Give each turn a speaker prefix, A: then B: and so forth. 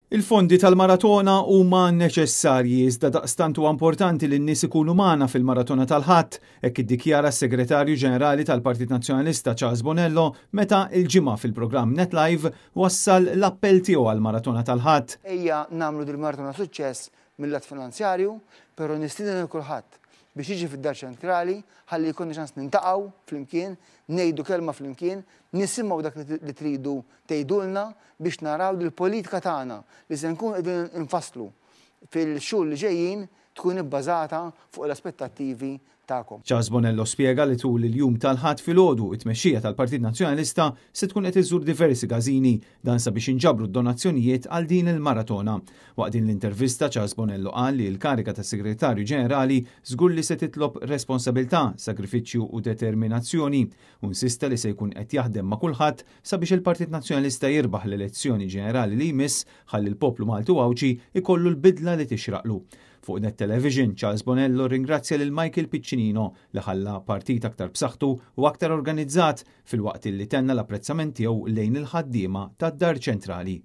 A: Il-fondi tal-maratona huma neċessarji iżda daqstant huwa importanti li n-nies ikunu magħna fil-maratona tal-Ħadd, hekk iddikjara s-Segretarju Ġenerali tal-Partit Nazzjonalista Charles Bonello meta l-Ġimgħa fil-programm Net Live wassal l-appell tiegħu għall-maratona tal-Ħadd.
B: Ejja nagħmlu dil-maratona suċċess mil-lat finanzjarju, però nistieden lil kulħadd biex jiġi fid-Dar Ċentrali ħalli jkollna ċans nintaqgħu flimkien, ngħidu kelma flimkien, nisimgħu dak li tridu tgħidulna biex naraw li l-politika tagħna li se nkunu qegħdin infasslu fil-xhur li ġejjin tkun ibbażata fuq l-aspettattivi tagħkom.
A: Charles Bonello spjega li tul il-jum tal-Ħadd filgħodu, it-tmexxija tal-Partit Nazzjonalista se tkun qed iżżur diversi każini, dan sabiex jinġabru d-donazzjonijiet għal din il-maratona. Waqt din l-intervista Charles Bonello qal li l-kariga ta' Segretarju Ġenerali żgur li se titlob responsabilità, sagrifiċċju u determinazzjoni u insista li se jkun qed jaħdem ma' kulħadd sabiex il-Partit Nazzjonalista jirbaħ l-elezzjoni ġenerali li jmiss ħalli l-poplu Malti u Għawdxi jkollu l-bidla li tixraqlu. Fuq Net Television, Charles Bonello rringrazzja lil Michael Piccinino li ħalla partit aktar b'saħħtu u aktar organizzat filwaqt li tenna l-apprezzament tiegħu lejn il-ħaddiema tad-Dar Ċentrali.